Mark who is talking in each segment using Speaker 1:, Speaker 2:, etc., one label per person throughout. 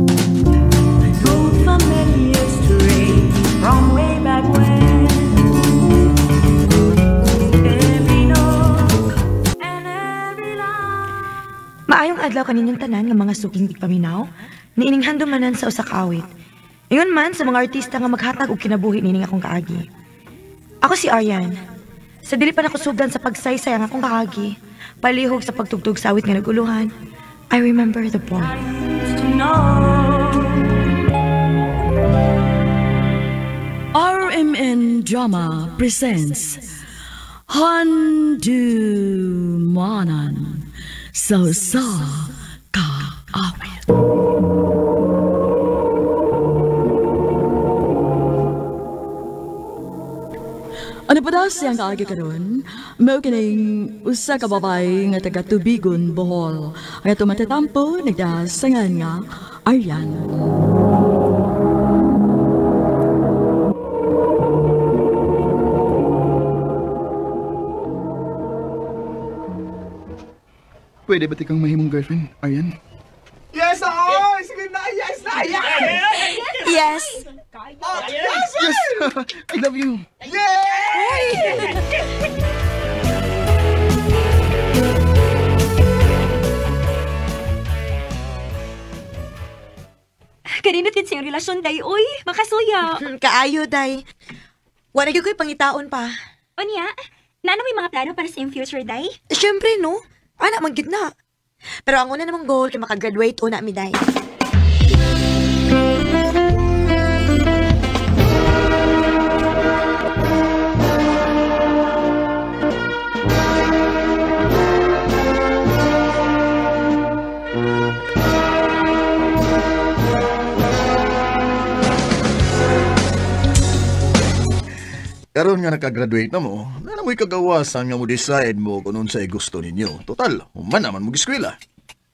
Speaker 1: An old familiar strain from way back when. Every note and every line.
Speaker 2: Maayong adlaw kaninyong tanan nga mga suking tigpaminaw, niining handumanan sa usa ka awit. Ingon man sa mga artista nga maghatag og kinabuhi nining akong kaagi. Ako si Arian. Sa dili pa nako sugdan sa pagsaysay ang akong kaagi, palihog sa pagtugtog sa awit nga naguluhan, I remember the boy.
Speaker 1: I used to know.
Speaker 3: RMN Drama presents Handumanan sa Usa Ka Awit. Ano pa daw siyang kaagi karon? Mao kining usa ka babae nga taga Tubigon, Bohol. Ang atong matatampo nagdasangan nga Arian.
Speaker 4: Pwede ba tikang mahimong girlfriend, Arian?
Speaker 5: Yes, oo! Sige na! Yes na! Yes!
Speaker 2: Yes!
Speaker 5: Yes!
Speaker 4: Yes! I love you!
Speaker 5: Yes!
Speaker 6: Kanino din siyang relasyon, day? Uy, makasuya.
Speaker 2: Kaayo, day. Wala gyud ko'y pangitaon pa.
Speaker 6: Unya, naano may mga plano para sa iyong future, day?
Speaker 2: Siyempre, no? Ana, man gyud na. Pero ang una namang goal kay makagraduate una mi, day.
Speaker 7: Karon nga nakagraduate na mo, na mo'y kagawasan nga mo decide mo kung unsay gusto ninyo. Total, human naman mo eskwela.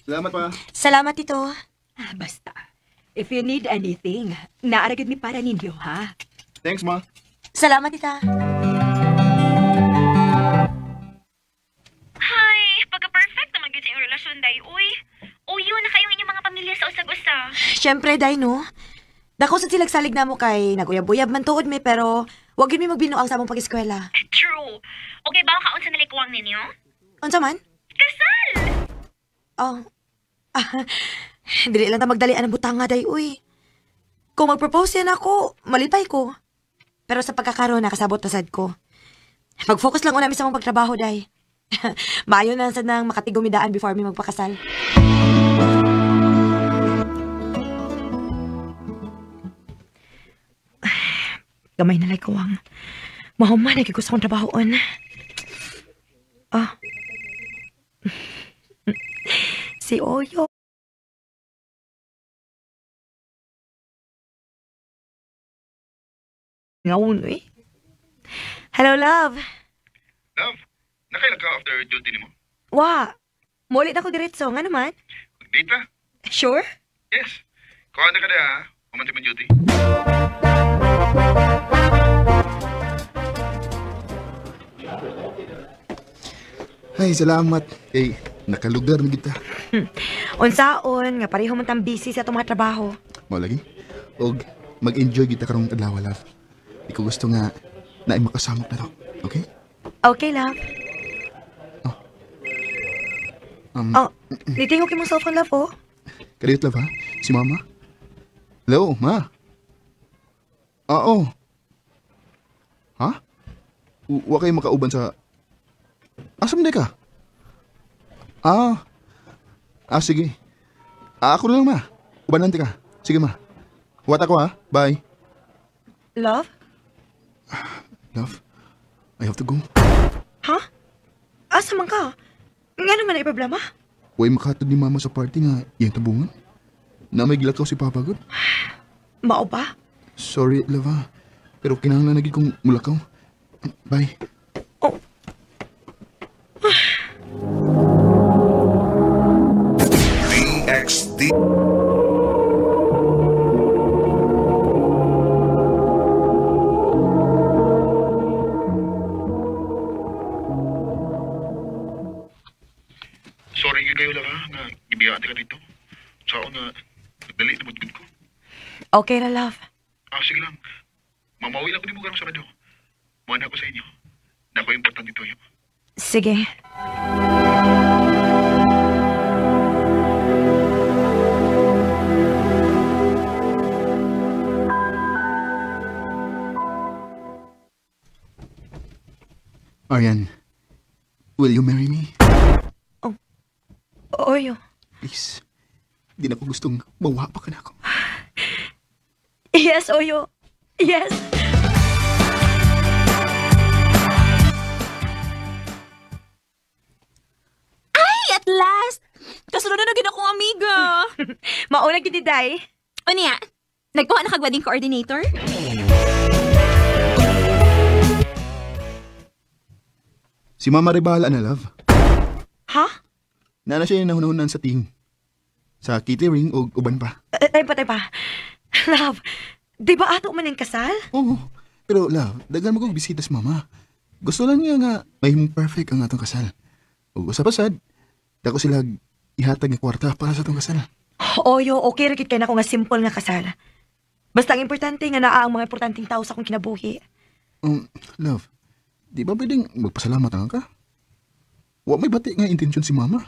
Speaker 4: Salamat pa.
Speaker 2: Salamat, Tito.
Speaker 6: Ah, basta. If you need anything, naaragad mi para ninyo, ha?
Speaker 4: Thanks, ma.
Speaker 2: Salamat, Tita.
Speaker 6: Hi! Pagka-perfect naman gyud sa iyong relasyon, day. Uy, uyo na kayong inyong mga pamilya sa usag-usa.
Speaker 2: Siyempre, day, no? Dako sa silag salig na mo kay naguyab-uyab man tuod mi, pero wag yun mi magbinuang sa among pag-eskwela.
Speaker 6: True. Okay ba ang kaunsa nalikuwang ninyo?
Speaker 2: Unsa man?
Speaker 6: Kasal!
Speaker 2: Oh. Ah, dili lang ta magdalian ang butanga, day, uy. Kung mag-propose yan ako, malipay ko. Pero sa pagkakaroon, nakasabot na sad ko. Mag-focus lang una mi sa mong pagtrabaho, day. Maayo na sad nang makatigumidaan before mi magpakasal. Gamay na lay kuwang. Mahuman na gusto kong trabahoon. Ah. Si Oyo. Nga uno eh. Hello, love.
Speaker 4: Love, nakailan ka after duty nimo?
Speaker 2: Wa. Mulit ako diretso. Nga naman.
Speaker 4: Mag-date ta?
Speaker 2: Sure?
Speaker 4: Yes. Kuha na ka na ha. Human mo duty. Ay, salamat. Kay nakalugar na kita.
Speaker 2: Unsaon, nga pareho man tang busy sa atong mga trabaho.
Speaker 4: Mao lagi. Og mag-enjoy kita karong adlaw, love. Di ko gusto nga naay makasamok na to. Okay?
Speaker 2: Okay, love. Oh, nitingog kay mong cellphone, love, oh.
Speaker 4: Kadiyot, love, ha? Si mama? Hello, ma? Oo. Ha? Wa kayo makauban sa... Asa man ka? Ah. Ah, sige. Ah, ako na lang, ma. Ubanan ka. Sige, ma. Huwat ako, ha? Bye.
Speaker 2: Love?
Speaker 4: Love, I have to go.
Speaker 2: Ha? Asa man ka? Nga naman ay problema?
Speaker 4: Huwag makatod ni mama sa party nga iyang tabungan. Na may gilakaw si Papa, good.
Speaker 2: Mao ba?
Speaker 4: Sorry, love, ha? Pero kinahanglan na gid kong mulakaw. Bye.
Speaker 2: Oh.
Speaker 8: DXD.
Speaker 4: Sorry gyud kayo lang ha, nga gibiyaan ka dito. Sao nga nagdali na mo
Speaker 2: Okay ra, love.
Speaker 4: Ah, sige lang. Mamawi lang ko nimo karong Sabado. Muana ko sa inyo. Nako importante to yo.
Speaker 2: Sige.
Speaker 4: Arian, will you marry me?
Speaker 2: Oyo.
Speaker 4: Please. Di na ko gustong mawa pa ka na ako.
Speaker 2: Yes, Oyo. Yes.
Speaker 8: Ay, at last! Kasunod na gid akong amiga.
Speaker 2: Mauna gid ni Day.
Speaker 8: O niya, nagkuha na kag wedding coordinator?
Speaker 4: Si Mama Rebala na, love.
Speaker 2: Ha?
Speaker 4: Nana siya yung nahunahunan sa team. Sa catering o uban pa.
Speaker 2: Tay pa, tay pa. Love, di ba ato man ang kasal?
Speaker 4: Oo. Pero love, daghan mo kong bisita sa mama. Gusto lang niya nga mahimong perfect ang atong kasal. Ug usa pa sad, dako sila ihatag nga kwarta para sa atong kasal.
Speaker 2: Oyo, okay ra gid kay nako nga simple nga kasal. Basta ang importante nga naa ang mga importanteng tao sa akong kinabuhi.
Speaker 4: Love, di ba pwedeng magpasalamat lang ka? Wa may bati nga intensyon si mama.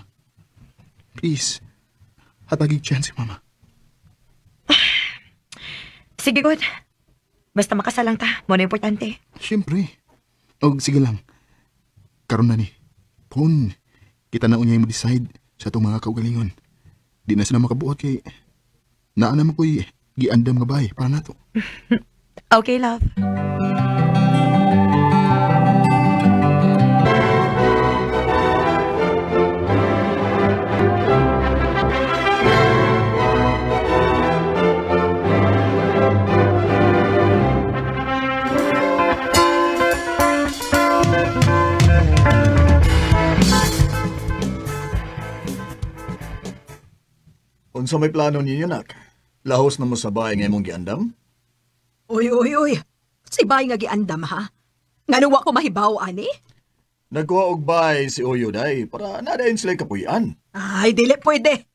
Speaker 4: Please, hatagig chance si mama.
Speaker 2: Sige, good. Basta makasal lang ta, mo na importante.
Speaker 4: Siyempre. Og sige lang. Karon na ni. Pon, kita na unya mo decide sa atong mga kaugalingon. Di na sila makabuot kay naa na mo ko'y giandam nga bahay para nato.
Speaker 2: Okay, love.
Speaker 7: Unsa may plano ninyo, nak? Lahos na mo sa bahay nga imong giandam?
Speaker 3: Uy, uy, uy. Si bay nga giandam ha? Ngano wa ko mahibaw ani?
Speaker 7: Nagkuha og bahay si Oyo, day, para nadayon sila kapuy-an.
Speaker 3: Ay, dili pwede.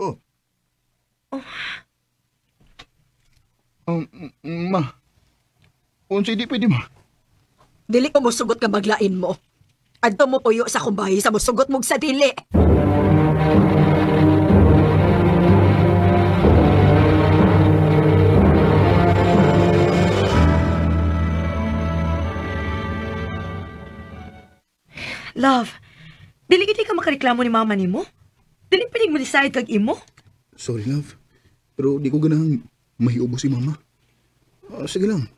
Speaker 7: Oh,
Speaker 4: Ma, unsay di pwede ma?
Speaker 3: Dili ko musugot nga maglain mo. Adto mo puyo sa akong bahay sa musugot mong sa dili.
Speaker 2: Love, dili gid ka makareklamo ni mama nimo. Dili pwedeng mo decide kag imo.
Speaker 4: Sorry, love. Pero di ko ganahang mahiubo si mama. Ah, sige lang.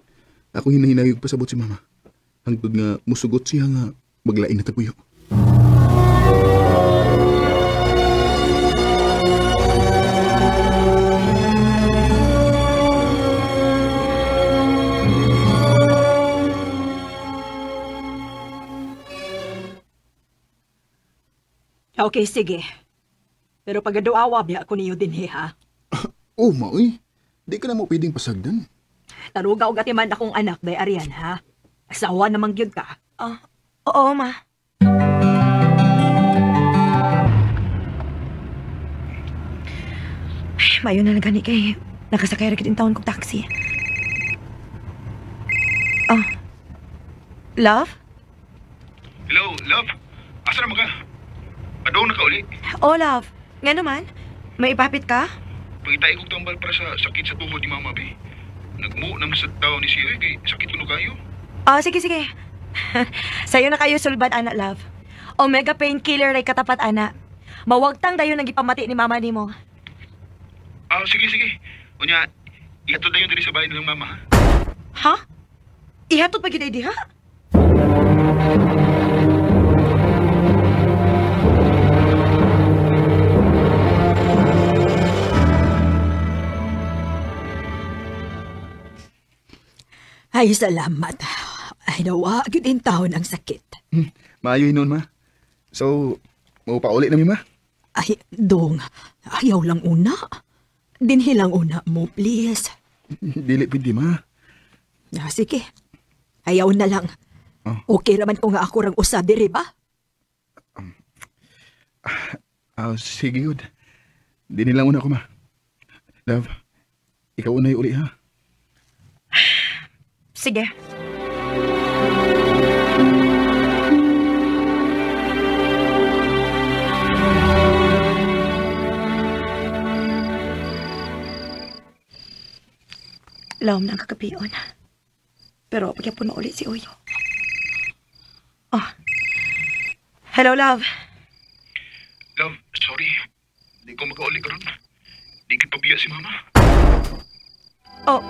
Speaker 4: Ako hinahinayog pasabot si mama. Hangtod nga musugot siya nga maglain na tapuyo.
Speaker 3: Okay, sige. Pero pagaduawa biya ako niyo dinhi ha.
Speaker 4: Oh, maoy. Di ka na mo pwedeng pasagdan.
Speaker 3: Taruga og atiman akong anak day Arian ha. Asawa namang gyud ka.
Speaker 2: Oh, oo, ma. Ay, mayo na lang gani kay nakasakay ra gid in taon kog taxi. Oh. Love?
Speaker 4: Hello, love. Asa na ka? Adong na ka uli.
Speaker 2: Oh, love. Nga naman, may ipapit ka?
Speaker 4: Pangitay kog tambal para sa sakit sa tuhod ni mama, be. Nagmu na sa tao ni siya kay sakit kuno kayo.
Speaker 2: Ah, sige, sige. Sayo na kayo sulbad, ana, love. Omega painkiller ray katapat, ana. Mawagtang dayon ang gipamati ni mama nimo.
Speaker 4: Ah, sige, sige. Unya, ihatod dayon diri sa bahay nilang mama, ha?
Speaker 2: Ha? Ihatod pa gyud ay diha?
Speaker 3: Ay, salamat. Ay, nawa, gyud in taon ang sakit.
Speaker 4: Maayo hinon, ma. So, maupauli na mi, ma.
Speaker 3: Ay, dong, ayaw lang una. Dinhi lang una mo, please.
Speaker 4: Dili pwede, ma.
Speaker 3: Ah, sige. Ayaw na lang.
Speaker 4: Oh.
Speaker 3: Okay raman ko nga ako rang usa diri ba?
Speaker 4: Ah, sige, good. Di nilang una ko, ma. Love, Ikaw unay uli ha.
Speaker 2: Sige. Lawom na ang kagabion. Pero pagyapon na ulit si Oyo. Oh. Hello, love.
Speaker 4: Love, sorry. Di ko makauli karon. Di kipabiya si mama.
Speaker 2: Oh.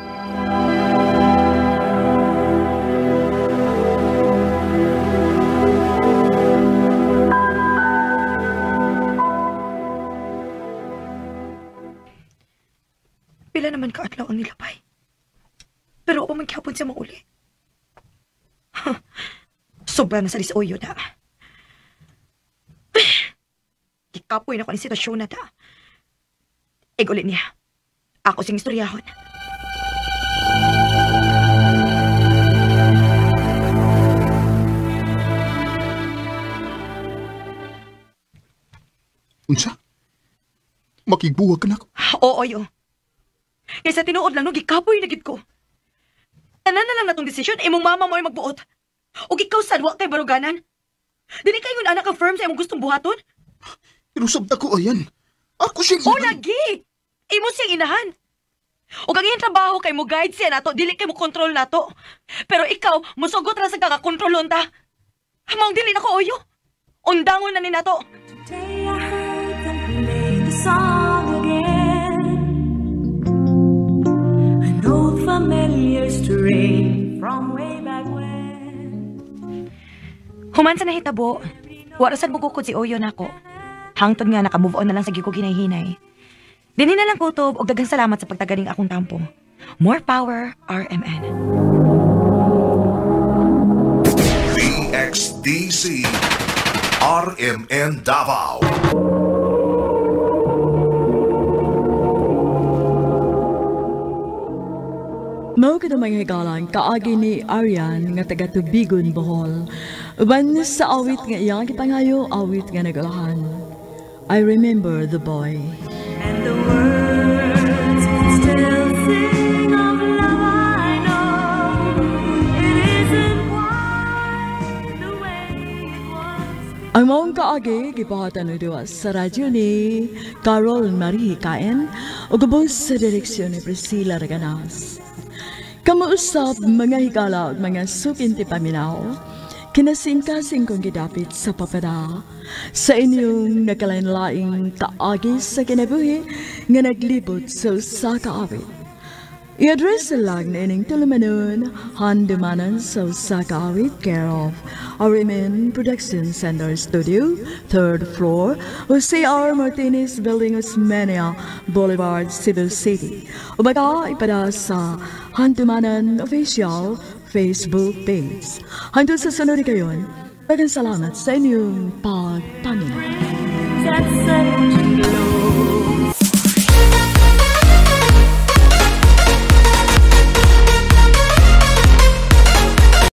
Speaker 2: Pila naman kaadlaw ang nilabay. Pero ako man gihapon siya mauli. Sobra na sa disoyo da. Gikapoy na ko ang sitwasyon na da. Igulit niya. Ako sing istoryahon.
Speaker 4: Unsa? Makigbuwag ka na ako.
Speaker 2: Oo, yo. Kaysa tinuod lang no, gikapoy na gid ko. Tanan na lang natong desisyon, imong mama mo ay magbuot. O ikaw sad wa kay baruganan. Dili kay ngun anak ka firm sa imong gustong buhaton.
Speaker 4: Pero sabta ko ayan. Ako siyang
Speaker 2: O lagi. Imo siyang inahan. O ang iyang trabaho kay mo guide siya nato, dili kay mo kontrol nato. Pero ikaw, musugot ra sa kakakontrolon ta. Maong dili na ko oyo. Undangon na ni nato.
Speaker 1: Today I heard them play the song again. An old familiar strain from way back when.
Speaker 2: Human sa nahitabo, wala sad mugukod si Oyo nako. Hangtod nga naka-move on na lang sa gyud ko ginahinay. Dinhi na lang kutob og daghang salamat sa pagtagaling akong tampo. More power, RMN.
Speaker 9: DXDC RMN Davao.
Speaker 3: Mao kadto mga higalan kaagi ni Arian nga taga Tubigon, Bohol. Uban sa awit nga iyang gipangayo, awit nga nagulahan. I remember the boy.
Speaker 1: And the words still sing of love I know. It isn't quite the way it was.
Speaker 3: Ang maong kaagi gibuhatan og duwa sa radyo ni Carol Marie Hikaen ug ubos sa direksyon ni Priscilla Raganas. Kamuusap mga higala ug mga sukinti paminaw, kinasingkasing kong gidapit sa papada sa inyong nagkalain-laing kaagi sa kinabuhi nga naglibot sa usa ka awit. I-address lang na ining tulumanon, handumanan sa usa ka awit, care of RMN Production Center Studio, 3rd floor, Jose R. Martinez Building, Osmeña Boulevard, Cebu City. O baka ipada sa Handumanan Official Facebook page. Hangtod sa sunod kayon, daghang salamat sa inyong pagpaminaw.
Speaker 1: That's such a glow.